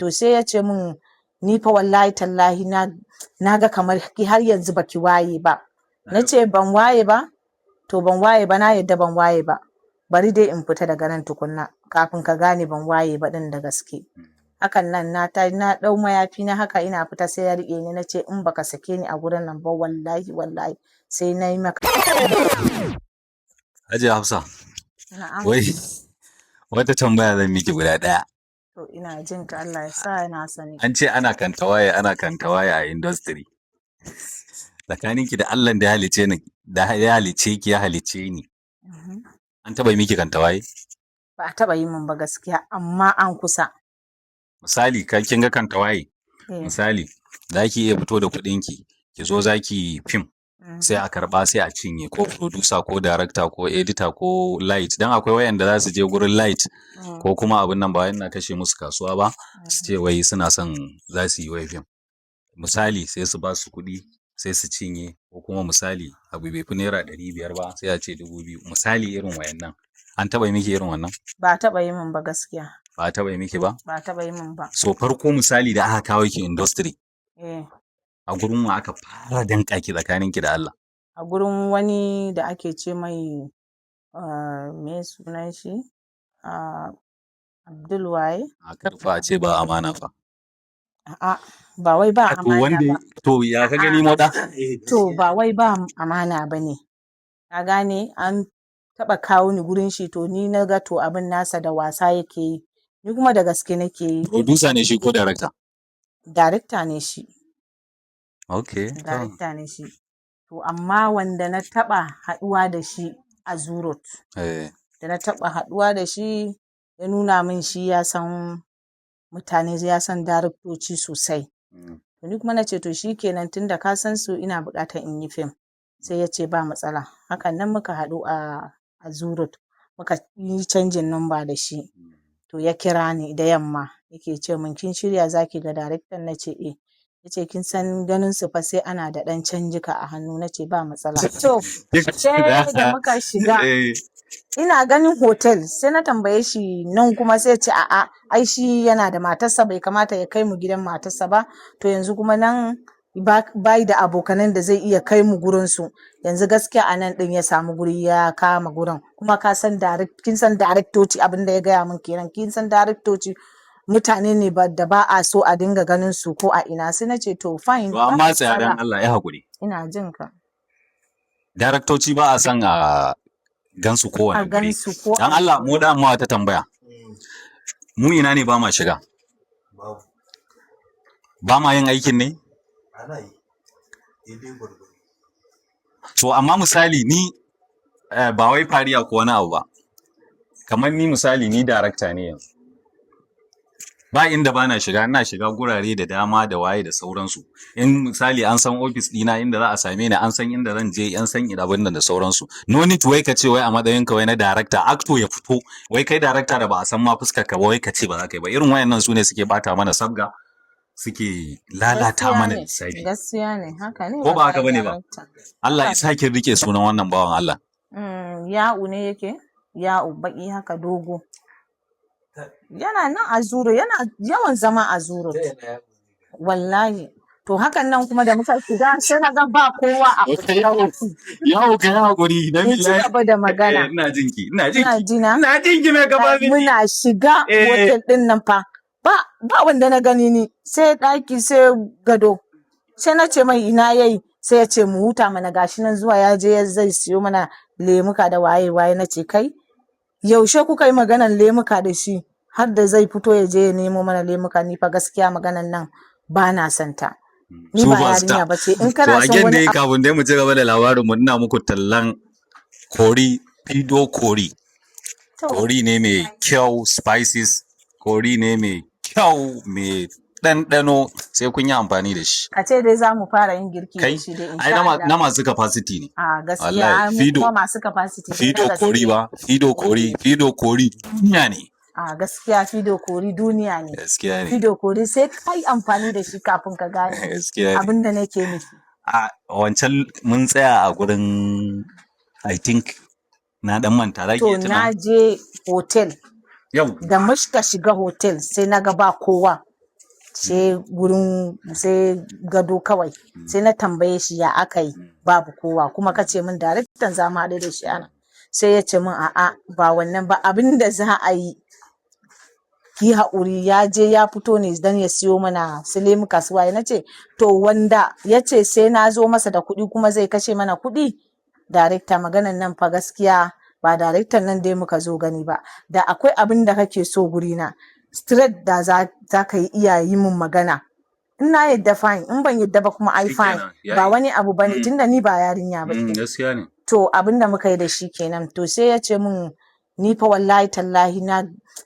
To sai ya ce min, "Ni fa wallahi tallahi na ga kamar har yanzu baki waye ba." Na ce, "Ban waye ba? To ban waye ba, na yadda ban waye ba. Bari dai in fita daga nan tukunna kafin ka gane ban waye ba din da gaske." Hakan nan na ta na dau mayafi na haka ina fita, sai ya rike ni. Na ce, "In baka sake ni a gurin nan ba, wallahi wallahi sai na yi maka." Hajiya Hafsa, Na'am. wai wata tambaya zan miki guda ɗaya. To ina jin ka, Allah ya sa na sani. An ce ana kan tawaye, ana kan tawaye a industry. Tsakaninki da Allah da ya halice ni, da ya halice ki, ya halice ni. An taɓa yi miki kan tawaye? Ba a taɓa yi min ba gaskiya, amma an kusa. Misali, ka kin ga kan tawaye? Eh. Misali, za ki iya fito da kuɗinki, ki zo za ki fim, sai a karɓa sai a cinye, ko producer ko director ko editor ko light. Dan akwai wayanda za su je gurin light ko kuma abin nan, ba wai ina kashe musu kasuwa ba, su ce wai suna son za su yi wai fim. Misali, sai su ba su kuɗi sai su cinye, ko kuma misali abu bai fi ₦500 ba sai a ce 2,000, misali irin wayannan. An taɓa yi miki irin wannan? Ba a taɓa yi min ba gaskiya. Ba a taɓa yi miki ba? Ba a taɓa yi min ba. So farko misali da aka kawo ki industry, a gurin wa aka fara danƙa ki tsakaninki da Allah? A gurin wani da ake ce mai me sunan shi? Abdul waye? A karfa a ce ba amana fa. A'a, ba wai ba To amana wanda ba. To ya ka gani, moɗa? To ba wai ba amana ba ne. Ka gane, an taɓa kawo ni gurin shi, to ni na ga to abin nasa da wasa yake yi. Ni kuma da gaske nake yi. Producer ne shi ko director? Director ne shi. Okay. To. Director ne shi. To amma wanda na taɓa haɗuwa da shi a Zurot. Da na taɓa haɗuwa da shi, ya nuna min shi ya san mutane, ya san daraktoci sosai. To ni kuma na ce, "To shi kenan, tunda ka san su, ina buƙatar in yi fim." Sai ya ce ba matsala. Hakan nan muka haɗu a Zurot. Muka yi canjin number da shi. To ya kira ni da yamma yake ce min, "Kin shirya za ki ga daraktan?" Na ce, "Eh." Ya ce, "Kin san ganin su fa sai ana da ɗan canjika a hannu." Na ce, "Ba matsala." To sai da muka shiga, ina ganin hotel sai na tambaye shi nan kuma, sai ya ce a'a, ai shi yana da matarsa, bai kamata ya kai mu gidan matarsa ba. To yanzu kuma nan bai da abokanan da zai iya kai mu gurin su. Yanzu gaskiya a nan ɗin ya samu guri ya kama gurin. Kuma ka san kin san daraktoci, abin da ya gaya min kenan, kin san daraktoci mutane ne ba da ba a so a dinga ganin su ko a ina. Sai na ce, "To fine, To ba amma tsaya dan matsala." Allah ya haƙuri. Ina jin ka. Daraktoci ba a son a gansu A kowane guri. gansu ko Dan a Allah mu da mu ta tambaya. Mu ina ne ba ma shiga? Babu. Ba ma yin aikin ne? Ana yi daidai gwargwado. So amma misali ni ba wai fariya ko wani abu ba. Kamar ni misali, ni darakta ne yanzu. Ba inda bana shiga, ina shiga gurare da dama da waye da sauransu. In misali an san ofis ɗina, inda za a same ni, an san inda zan je, an san ina abin nan da sauransu. No need wai ka ce wai a matsayin ka wai na darakta, actor ya fito, wai kai darakta da ba a san ma fuskar ka ba, wai ka ce ba za ka yi ba. Irin wayannan su ne suke bata mana sabga, suke lalata Gaskiya mana ne, lissafi. gaskiya ne, haka ne Ko ba haka wallahi bane ba? darakta. Allah ya Haka ne. sake rike sunan wannan bawan Allah. Ya'u ne yake? Ya'u baƙi haka dogo. Yana nan a Zuro, yana yawan zama a Zuro. Ta ina ya Wallahi. To hakan nan kuma da muka shiga sai na ga ba kowa a Yawo, yawo, ka yi hakuri dan Mu ci billahi. gaba da magana. Ina jinki, ina Ina jinki. jina? Ina jinki mai capacity. Muna shiga hotel ɗin nan fa. Ba wanda na gani ni, sai ɗaki sai gado. Sai na ce mai, "Ina yayi?" Sai ya ce mu huta mana, gashi nan zuwa, ya je zai siyo mana lemuka da waye waye. Na ce, "Kai, yaushe kuka yi maganan lemuka da shi har da zai fito ya je ya nemo mana lemuka? Ni fa gaskiya maganan nan ba na son ta. Ni ba Superstar. yarinya ba ce. In To kana son again wani dai abu." kafin dai mu ci gaba da labarin mu, ina muku tallan curry, Fido curry. To. Curry ne mai kyau, spices, curry ne mai kyau, mai ɗanɗano, sai kun yi amfani da shi. Ka ce dai za mu fara yin girki da Kai, shi dai ai insha na Allah. na masu capacity ne. A gaskiya Wallahi, mu Fido, kuma masu capacity ne na Fido curry gaske. ba, Fido curry, Fido curry duniya ne. A gaskiya Fido curry duniya ne. Gaskiya ne. Fido curry sai ka yi amfani da shi kafin ka gane Gaskiya ne. abin da nake nufi. A wancan mun tsaya a gurin, I think na dan manta, za ki To iya tuna? na je hotel. Yau. Da muka shiga hotel sai na ga ba kowa. Sai gurin, sai gado kawai. Sai na tambaye shi, ya aka yi babu kowa, kuma ka ce min daraktan za mu haɗu da shi ana? Sai ya ce min, a'a, ba wannan ba, abin da za a yi, ki haƙuri, ya je ya fito ne don ya siyo mana su lemuka su waye. Na ce, to, wanda ya ce sai na zo masa da kuɗi kuma zai kashe mana kuɗi, darekta, maganan nan fa gaskiya ba darektan nan dai muka zo gani ba. Da akwai abin da kake so gurina straight, da za ka yi iya yi min magana. In na yadda, fine, in ban yadda ba kuma ai fine. Shikenan, ya Ba yi. wani abu bane, tunda ni ba yarinya ba ce. Gaskiya ne. To, abin da muka yi da shi kenan. To, sai ya ce min, ni fa wallahi tallahi na